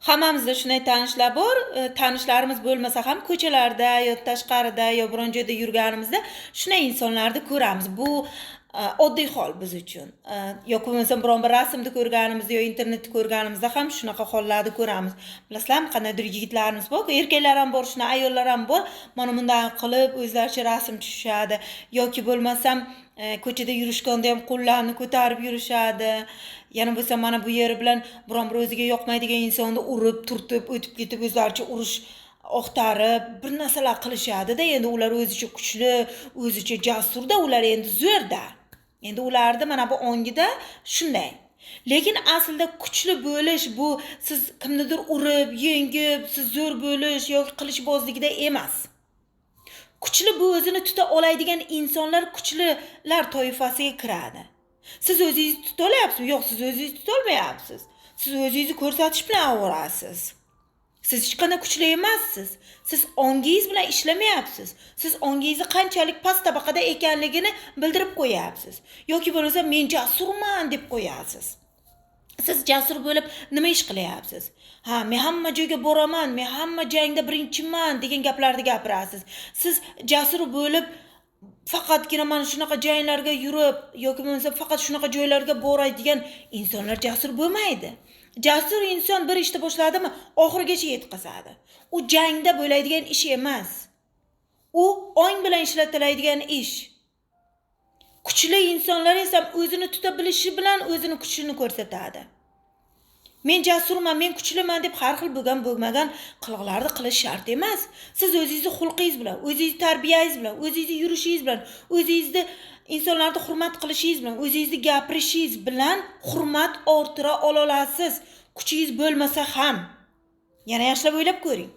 Hammamizda shunday tanishlar bor. Tanishlarimiz bo'lmasa ham ko'chalarda yo tashqarida yo biron joyda yurganimizda shunday insonlarni ko'ramiz. Bu oddiy hol biz uchun. Yoki bo'lmasam biron bir rasmni ko'rganimizda yo internetda ko'rganimizda ham shunaqa hollarni ko'ramiz. Bilasizlarmi, qandaydir yigitlarimiz bor, erkaklar ham bor, shunaqa ayollar ham bor. Mana bunday qilib o'zlaricha rasm tushishadi yoki bo'lmasam ko'chada yurishganda ham qo'llarini ko'tarib yurishadi. Yana bo'lsa mana bu yeri bilan biron bir o'ziga yoqmaydigan insonni urib, turtib, o'tib ketib o'zlaricha urush oqtarib bir narsalar qilishadi-da. Endi ular o'zicha kuchli, o'zicha jasurda, ular endi zo'rda. Endi ularni mana bu ongida shunday. Lekin aslida kuchli bo'lish bu siz kimnidir urib, yengib, siz zo'r bo'lish yoki qilichbozligida emas. Kuchli bu o'zini tuta oladigan insonlar kuchlilar toifasiga kiradi. Siz o'zingizni tuta olyapsizmi? Yo'q, siz o'zingizni tuta olmayapsiz. Siz o'zingizni ko'rsatish bilan ovorasiz. Siz hech qanday kuchli emassiz. Siz ongingiz bilan ishlamayapsiz. Siz ongingizni qanchalik past tabaqada ekanligini bildirib qo'yapsiz. Yoki bo'lmasa men jasurman deb qo'yasiz. Siz jasur bo'lib nima ish qilyapsiz? Ha, men hamma joyga boraman, men hamma jangda birinchiman degan gaplarni gapirasiz. Siz jasur bo'lib faqatgina mana shunaqa janglarga yurib yoki bo'lmasa faqat shunaqa joylarga boradigan insonlar jasur bo'lmaydi. Jasur inson bir ishni boshladimi, oxirigacha yetkazadi. U jangda bo'ladigan ish emas. U ong bilan ishlatiladigan ish. Kuchli insonlar esa o'zini tuta bilishi bilan o'zini kuchini ko'rsatadi. Men jasurman, men kuchliman deb har xil bo'lgan bo'lmagan qiliqlarni qilish shart emas. Siz o'zingizni xulqingiz bilan, o'zingizni tarbiyangiz bilan, o'zingizni yurishingiz bilan, o'zingizni insonlarni hurmat qilishingiz bilan, o'zingizni gapirishingiz bilan hurmat orttira olasiz. Kuchingiz bo'lmasa ham. Yana yaxshilab o'ylab ko'ring.